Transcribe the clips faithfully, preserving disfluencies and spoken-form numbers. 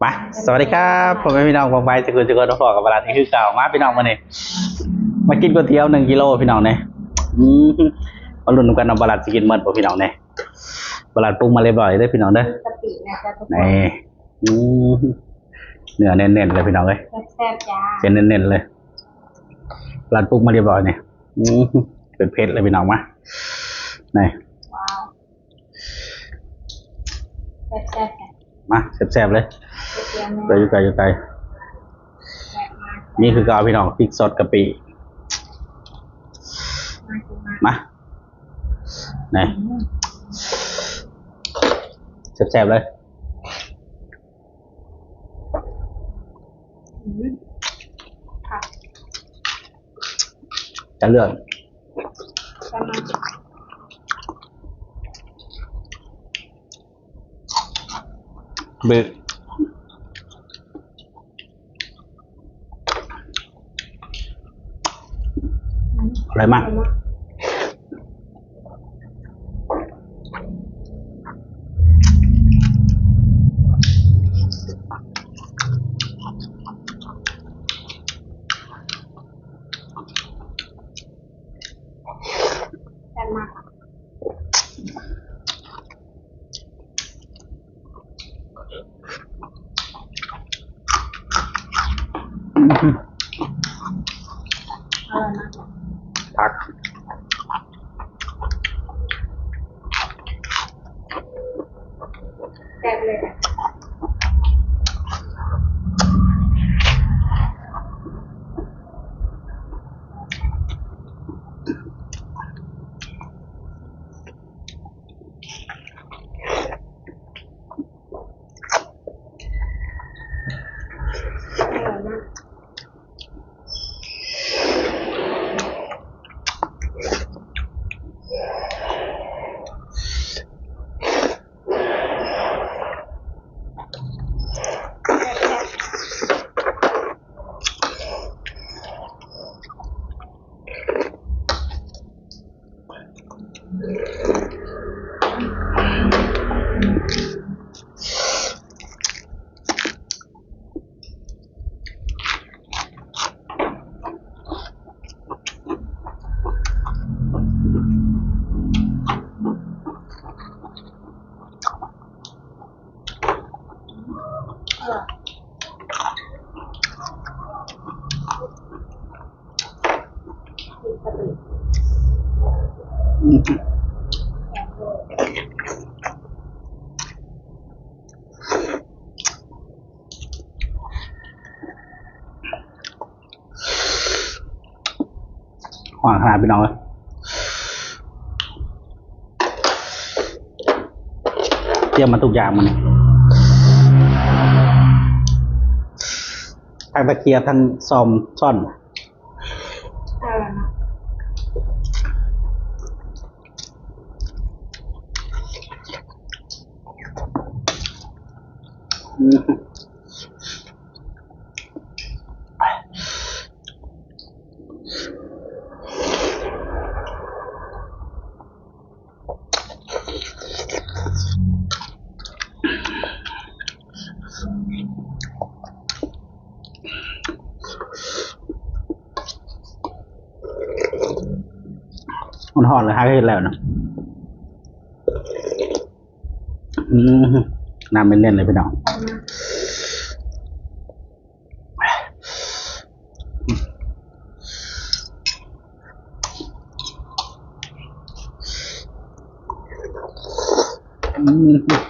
มา สวัสดีครับ พ่อแม่พี่น้อง ปองไปทุกคนทุกคน พบกับปารัดอีกคือเก่า มาพี่น้อง มื้อนี้ มากินก๋วยเตี๋ยวหนึ่งกิโลพี่น้องเนี่ย อืม มาลุ้นกันเนาะ ปารัดสิกินหมดบ่พี่น้องเนี่ย ปารัดปรุงมาเรียบร้อยเลยพี่น้องเด้อ กะปินะจ๊ะทุกคน นี่ อืม เนื้อเน้นๆเลยพี่น้องเอ้ย แซ่บๆจ้า เส้นเน้นๆเลย ปารัดปรุงมาเรียบร้อยเนี่ย อืม เผ็ดๆเลยพี่น้อง มา นี่ ว้าว แซ่บๆจ้ะ มา แซ่บๆเลย ก๋วยเตี๋ยวเนื้อ ไปอยู่ไกลอยู่ไกล แซ่บมาก นี่คือเก่าพี่น้อง พริกสดกะปิ มา มา นี่ อืม แซ่บๆเลย อืม ค่ะ จะเลือก จะมา เบะ อืม อร่อยมาก อร่อยมาก แซ่บมากค่ะ อร่อยมาก ผัก แซ่บเลยอะ หวานขนาดพี่น้องเลย เตรียมมาทุกอย่างมัน ทั้งตะเกียบ ทั้งซ่อม ซ่อน อืม มันฮ้อนเลย หาเฮ็ดแล้วนะ อืม น้ำเน้นๆเลยพี่น้อง อืม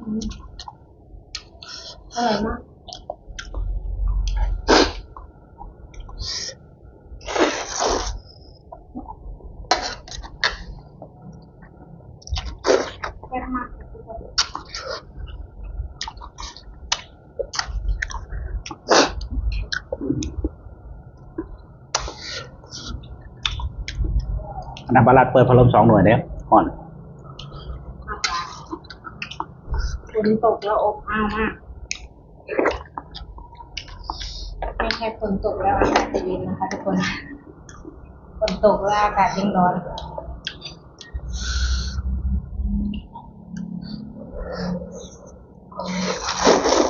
อืม อร่อยมาก อันนั้นบาลัดเปิดพัดลมสองหน่วยเด้อก่อน ฝนตกแล้วอบอ้าวมาก ไม่ใช่ฝนตกแล้วอากาศจะเย็นนะคะทุกคน ฝนตกแล้วอากาศยิ่งร้อน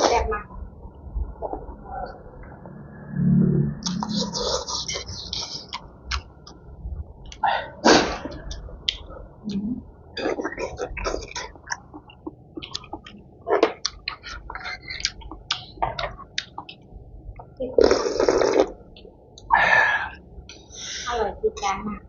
แซ่บมาก อร่อยติดใจมาก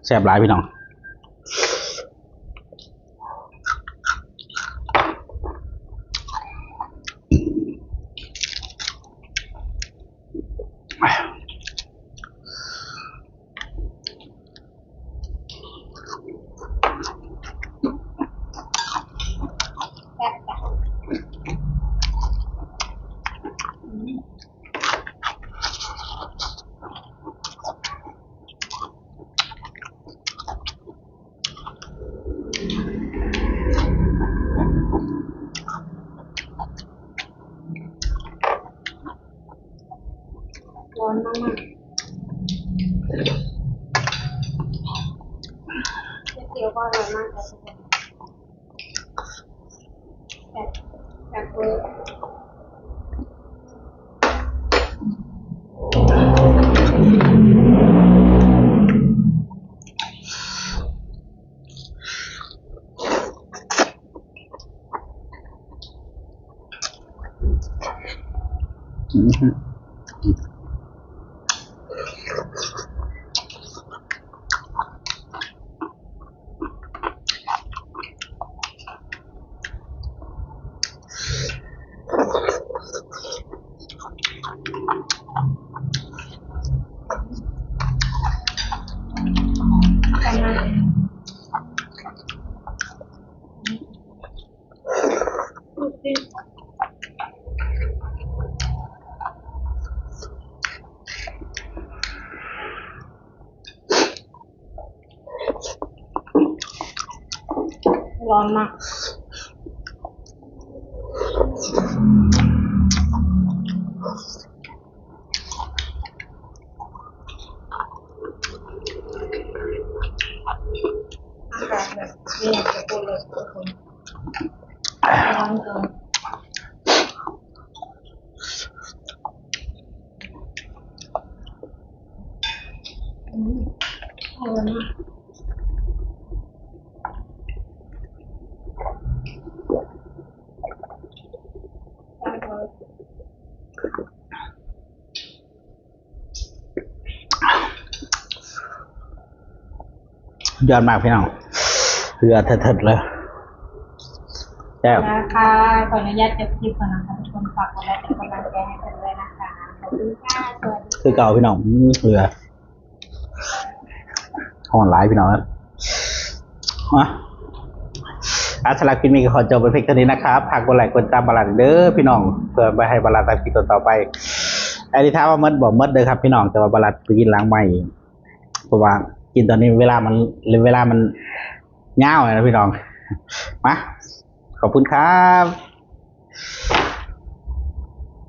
แซ่บหลายพี่น้อง ร้อนมากๆก๋วยเตี๋ยวก็อร่อยมากค่ะทุกคนแบบแบบเวอร์ อืม ร้อนมาก อากาศแบบไม่อยากจะพูดเลยทุกคนร้อนเกิน อืมอร่อยมาก ยอดมากพี่น้อง เกลือเถิดๆเลย แซ่บ นะคะ ขออนุญาตจบคลิปก่อนนะคะทุกคน ฝากกดไลค์เป็นกำลังใจให้กันด้วยนะคะ ขอบคุณค่ะ สวัสดี คือเก่าพี่น้อง อืมเกลือ ฮ้อนหลายพี่น้องครับ อ่ะ อ่ะ สำหรับคลิปนี้ก็ขอจบไปเพียงเท่านี้นะครับ ฝากกดไลค์กดติดตามบาลัดเด้อพี่น้อง เพื่อไปให้บาลัดตามคลิปต่อๆไป อันนี้ถามว่าหมดบ่ หมดเด้อครับพี่น้อง แต่ว่าบ่รัดไปกินหลังไมค์อีก เพราะว่ากินตอนนี้เวลามัน เวลามันยาวนะพี่น้อง มา ขอบคุณครับ